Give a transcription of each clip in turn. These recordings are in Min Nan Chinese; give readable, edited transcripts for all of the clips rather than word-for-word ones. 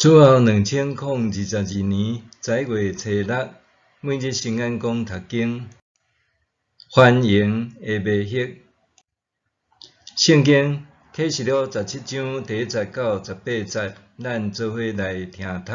主後2022年11月初六，每日聖言講讀經，繁榮的迷惑。聖經啟示錄十七章第一節到十八節，咱做伙來聽讀。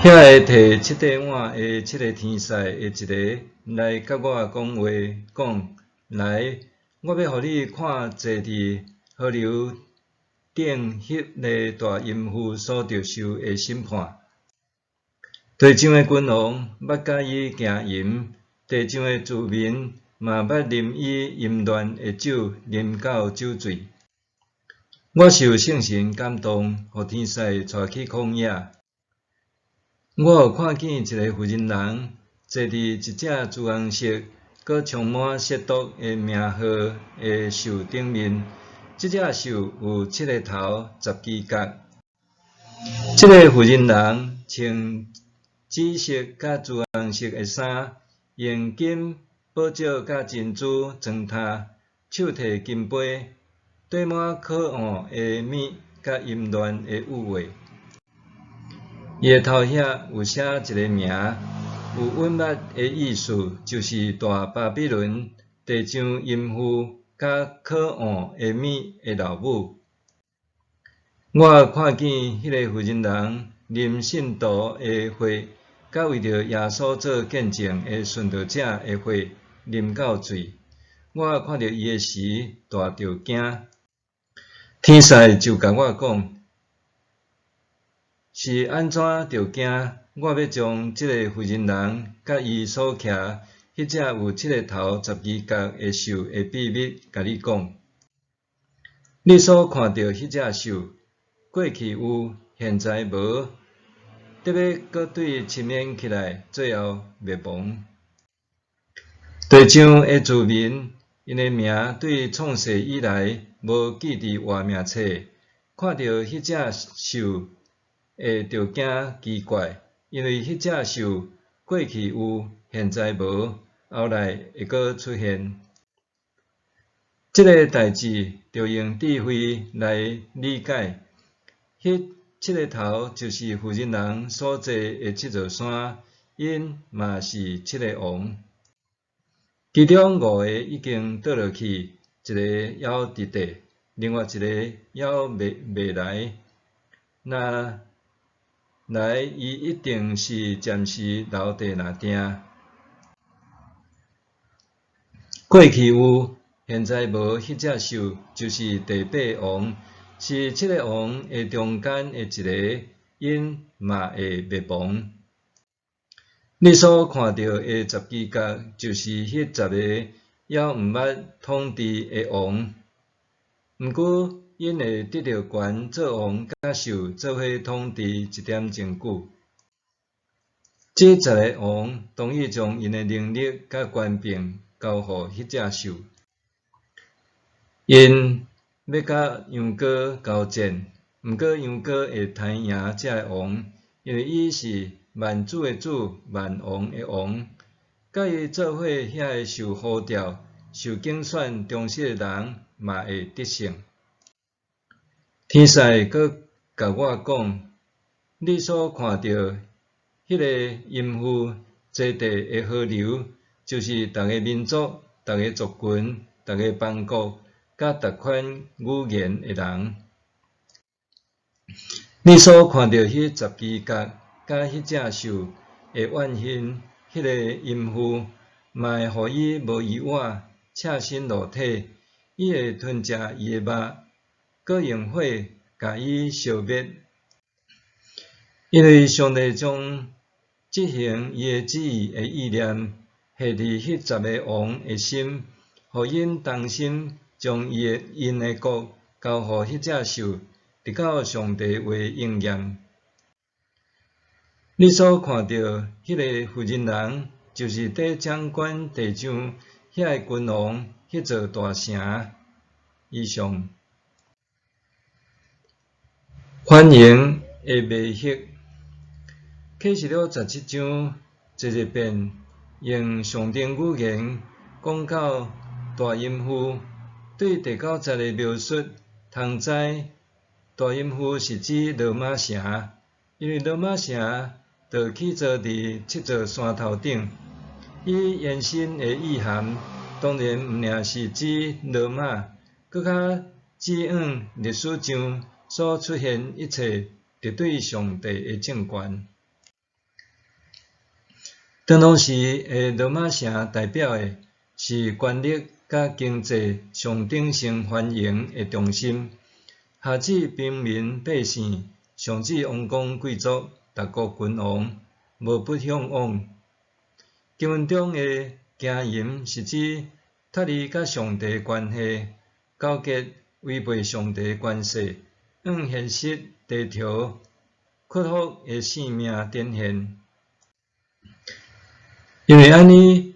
遐个提七塊碗的七个天使的一个來佮我講話，講：來，我欲予你看坐佇河流頂彼个大淫婦所著受的審判。地上的君王捌佮伊行淫，地上的住民嘛捌啉伊淫亂的酒，啉到酒醉。我受聖神感動，予天使帶去曠野。我有看見一个婦人人坐佇一隻朱紅色、閣充滿褻瀆的名號的獸頂面。這隻獸有七个頭、十支角。這个婦人人穿紫色佮朱紅色的衫，用金、寶石佮珍珠裝呾，手提金杯，綴滿可惡的物佮淫亂的欲話。伊的頭遐有寫一个名，有隱密的意思，就是大巴比倫，地上淫婦佮可惡的物的老母。我看見彼个婦人人啉信徒的血，佮為著耶穌做見證的殉道者的血，啉到醉。我看著伊的時，大著驚。天使就共我講：是按怎著驚？我欲將這个婦人人佮伊所騎彼隻有七个頭、十支角的獸的秘密，共你講。你所看著彼隻獸，過去有，現在無，得欲閣對深淵起來，最後滅亡。地上的住民，𪜶的名對創世以來無記佇活命冊，看著彼隻獸會著驚奇怪，因為彼隻獸過去有，現在無，後來會閣出現。這个代誌著用智慧來理解。彼七个頭就是婦人人所坐的七座山，𪜶嘛是七个王。其中五个已經倒落去，一个猶佇地，另外一个猶未來。若來，伊一定是暫時留地若定。過去有，現在無，彼隻獸就是第八王，是七个王的中間的一个，𪜶嘛會滅亡。你所看著的十支角，就是彼十个猶毋捌統治的王，毋過𪜶會得著權做王，佮獸做伙統治一點鐘久。這十个王同意將𪜶的能力佮權柄交予彼隻獸，𪜶欲佮羊羔交戰，毋過羊羔會彈贏這个王，因為伊是萬主的主，萬王的王。佮伊做伙遐个受呼召、受揀選忠實的人，嘛會得勝。天使閣共我講：你所看著彼个淫婦坐地的河流，就是逐个民族、逐个族群、逐个邦國、佮逐款語言的人。你所看著彼十支角，佮彼隻獸會怨恨彼个淫婦，嘛會予伊無衣袷，赤身露體，伊會吞食伊的肉，閣用火共伊燒滅。因為上帝將執行伊的旨意的意念，下佇彼十个王的心，予𪜶同心將𪜶的國交予彼隻獸，直到上帝話應驗。你所看著彼个婦人人，就是佇掌管地上遐个君王，彼座大城。以上。繁榮的迷惑，啟示錄十七章坐一遍，用象徵語言講到大淫婦對第九節的描述，通知大淫妇是指罗马城，因为罗马城就起造佇七座山头顶。以延伸的意涵，当然毋尔是指罗马，阁较指向历史上所出现一切敌对上帝的政权。当当时的罗马城代表的是权力佮经济上顶层繁荣的中心，下至平民百姓，上至王公贵族、大国君王，无不向往。经文中的奸淫是指脱离佮上帝关系，勾结违背上帝权势，向现实低头屈服的性命展现。因为按呢，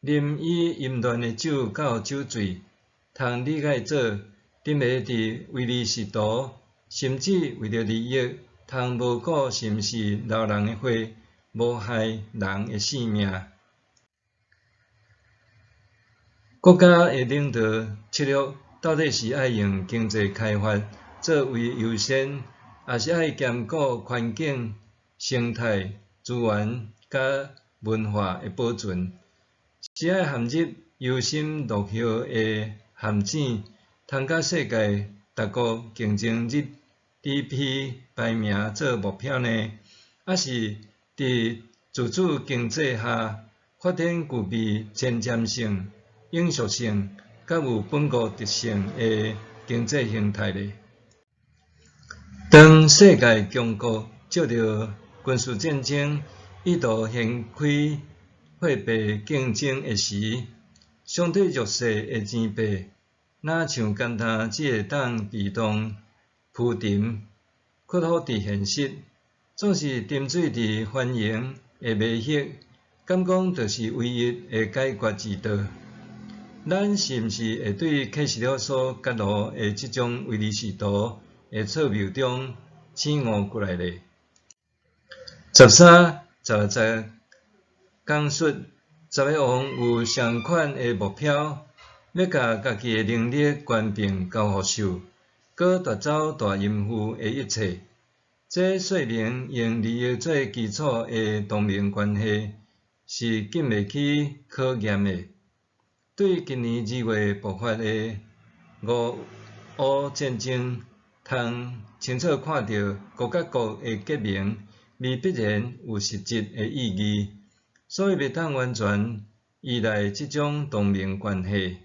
啉以淫乱的酒到酒醉，通理解做沉迷伫唯利是图，甚至为著利益，通无顾是毋是流人的血，无害人的性命。国家的领导策略到底是爱用经济开发做为优先，抑是爱兼顾环境、生态、资源佮文化的保存？是爱陷入忧心落后的陷阱，通佮世界各国竞争 GDP 排名做目标呢？抑是伫自主经济下发展具备前瞻性、永续性、佮有本国特性的经济形态呢？当世界强国藉著军事战争意图掀开货币竞争的时，相对弱势的钱币，若像干焦只会当被动浮沉，屈服伫现实，总是沉醉伫繁荣的迷惑，敢讲就是唯一的解决之道？咱是毋是会对启示录所揭露的这种唯利是图的错谬中醒悟过来呢？13、16节讲述十个王有相款的目标，欲共家己的能力权柄交予兽，阁夺走大淫妇的一切。这说明用利益做基础的同盟关系是禁袂起考验的。对今年2月爆发的俄乌战争，通清楚看著国佮国的结盟未必然有实质的意义，所以袂当完全依赖这种同盟关系。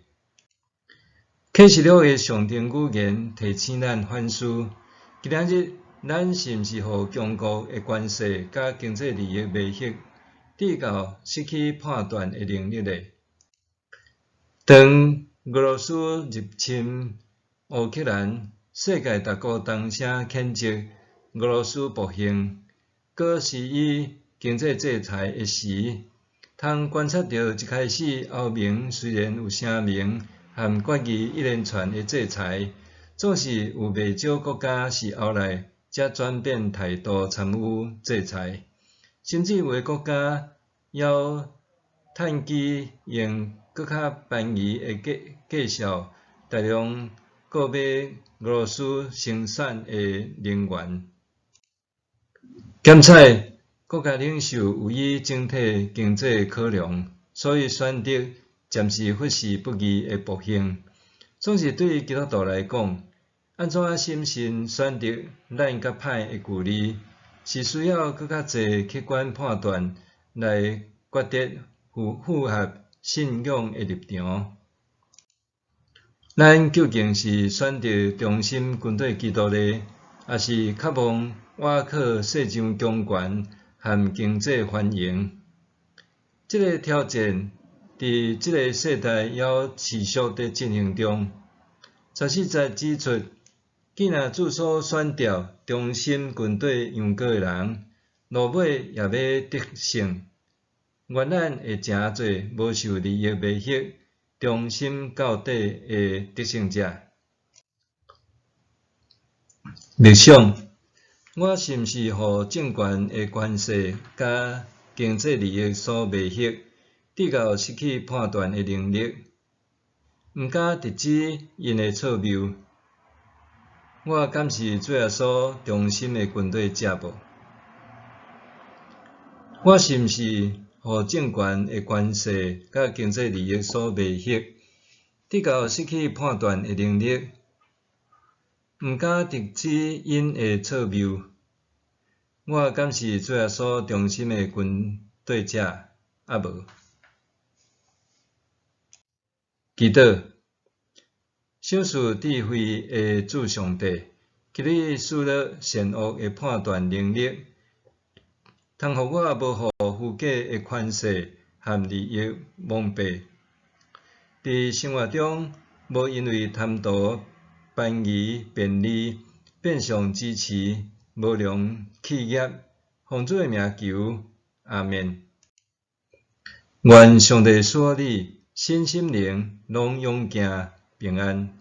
启示录的象征语言提醒咱反思：今仔日咱是毋是予强国的权势佮经济利益迷惑，致到失去判断的能力呢？当俄罗斯入侵乌克兰，世界各国同声谴责俄罗斯暴行，阁施以经济制裁的时，通观察著一开始欧盟虽然有声明和决议一连串的制裁，总是有袂少国家是后来才转变态度参与制裁，甚至有的国家犹趁机用阁较便宜的价价数大量购买俄罗斯生产的能源。检采国家领袖有以整体经济考量，所以选择暂时忽视不义的暴行。总是对基督徒来讲，按怎审慎选择咱佮歹的距离，是需要阁较济客观判断来决定符合信仰的立场。咱究竟是选择忠心跟缀基督呢，抑是较望倚靠世上强权和经济繁荣？这个挑战伫这个世代犹持续伫进行中。14节指出，既若主所选召忠心跟缀羊羔的人，落尾也欲得胜。愿咱会成做无受利益迷惑、忠心到底的得胜者。默想，我是毋是予政权的权势佮经济利益所迷惑，致到失去判断的能力，毋敢直指𪜶的错谬？我敢是主耶穌忠心的跟綴者無？我是毋是予政權的權勢佮經濟利益所迷惑，直到失去判斷的能力，毋敢直指𪜶的錯謬？我敢是主耶穌忠心的跟綴者，抑無？祈禱，賞賜智慧的主上帝，求你賜予善惡的判斷能力，通予我無予虛假的權勢和利益蒙蔽，佇生活中無因為貪圖便宜便利，變相支持無良企業。奉主的名求，阿們。願上帝賜予你身心靈攏勇健平安。